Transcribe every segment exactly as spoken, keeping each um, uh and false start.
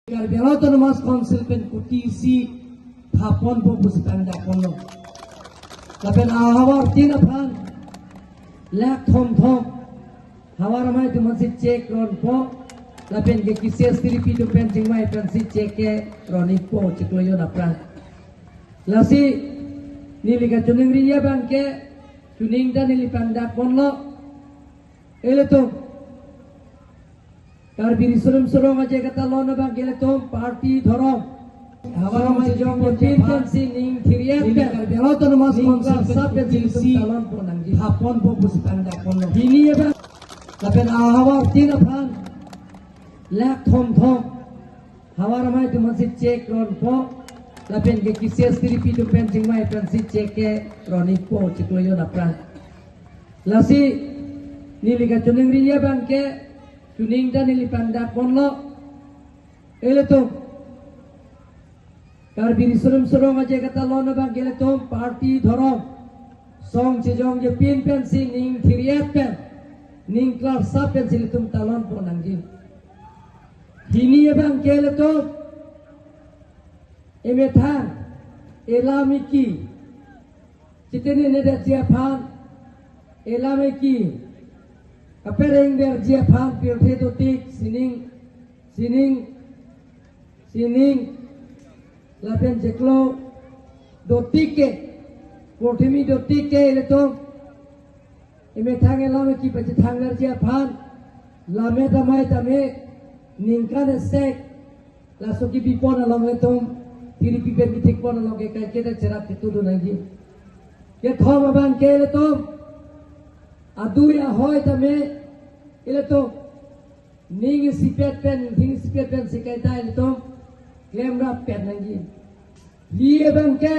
Karbi Anglong Autonomous Council pen kuti isi thapon po pusi tangda ponlo. Lapen ahavar tin aphan lakh thom thom havar amei atum aphansi cheque ronpo. Lapen ke KCS tiripi atum pen chingvai aphansi cheque ke ron-ikpo chiklo jon aphrang. Lasi neli kachiningri abang ke, chining ta neli pangdak ponlo. Ilitum Karbi Riso Nimso Rong Aje Katalon abang ke ilitum party, dhorom, havar amei, jong, jepin pensi ning thir-et pen Karbi Anglong Autonomous Council pensi ilitum talon pon nangji, thapon po pusi tangda ponlo. Hini abang lapen ahavar tin aphan lakh thom thom havar amei atum aphansi cheque ronpo. Lapen ke KCS tiripi atum pen chingvai aphansi cheque ke ron-ikpo chiklo jon aphrang. Lasi neli kachiningri abang ke, chining ta neli pangdak ponlo. Ilitum Karbi Riso Nimso Rong Aje Katalon abang ke ilitum party, dhorom, song chejong jepin pensi ning thir-et pen, ning klarsap pensi ilitum talon pon nangji. Hini abang ke ilitum emethang, elam eki, chitene nedatji aphan, elam eki kapereng verji aphan pirthe dotik, sining, sining, sining, lapen chiklo dotik ke, porthimi dotik ke ilitum emethang elam eki pachethang verji aphan, lammet amei tame ningkan esek laso kebi pon along ilitum tiripi pen kethik pon along ke kaiketa cherap chetudun nangji. Kethom abang ke ilitum adui ahoi tame ilitum ning isipet pen, ning isipet pensi kaita ilitum klemrap pet nangji. Hini abang ke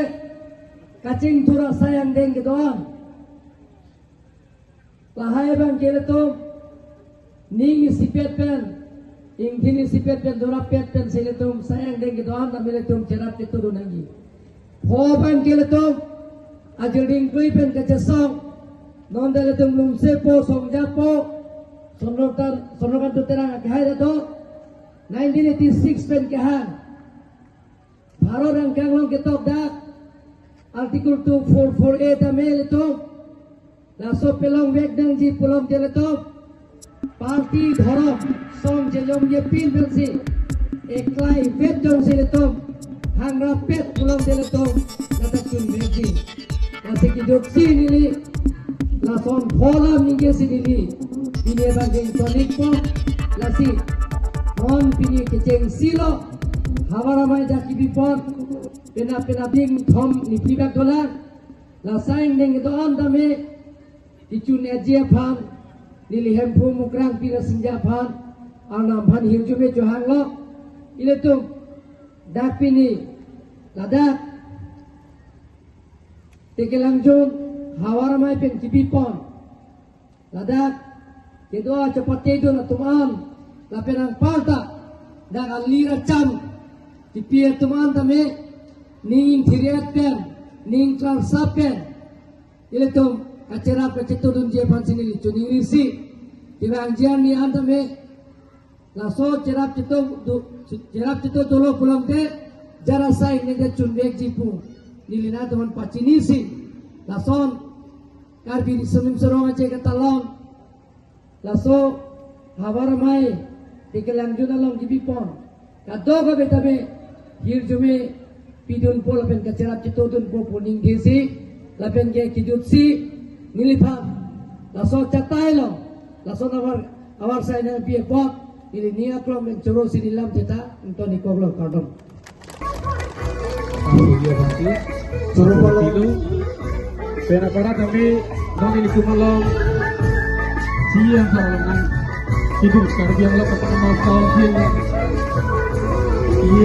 kachingthur asai angdeng kedo-an. Lahai abang ke ilitum ning isipet pen, ingthin isipet pen, dorap pet pensi ilitum sai angdeng kedo-an tame ilitum cherap chetudun nangji. Pho abang ke ilitum ajilding klui pen kachesong, non ta ilitum lumsepo, songjapo, Chandrakanta, Chandrakanta Terang akehai ta do, nineteen eighty-six pen kehang Bharat angkang along ketok dak Article two four four A tame ilitum laso pelongvek nangji pulote ilitum party, dhorom, song chejong jepin pensi eklai vet jongsi ilitum hangrap pet pulote ilitum lata chunvekji. Lasi kejutsi neli lason pho alam ningkesi neli pini abang ke ington-ikpo. Lasi non pini kechengsi lo, havar amei dak kebi pon, penap penap ding thom niphli bak dolang. La sai angdeng kedo-an tame kechun-etji aphan, neli Hemphu Mukrang Pirasingja aphan, Arnam aphan hirjume chohanglo. Ilitum dak pini ladak Tekelangjun havar amei pen kebi pon, ladak kedo achapatedun atum an, lapen anparta dak alir acham kepi atum an tame ning thir-et pen, ning klarsap pen ilitum kacherap kachetudunji aphansi neli chiningrisi. Kevangji arni an tame laso cherap chetu do, cherap chetu dolo pulote jara sai nede chunvekji pu neli nangtumphan pachinisi. Lason Karbi Riso Nimso Rong Aje Katalon, laso havar amei Tekelangjun along kebi pon kadokave tame hirjume pidunpo lapen kacherap chetudunpo pu ningthesi, lapen ke kejutsi neliphan laso chatai along, lason avar, avar sai nangpi apot neli ning aklong pen chorosi neli lam theta ington-ikkoklo, kardom. Ahu ya bhante. Choro palo. Pilo. Pen apara kami non ilitum along C Iya, sarangan. Ibu Karbi Anglong ketemu tahun ini. Iya,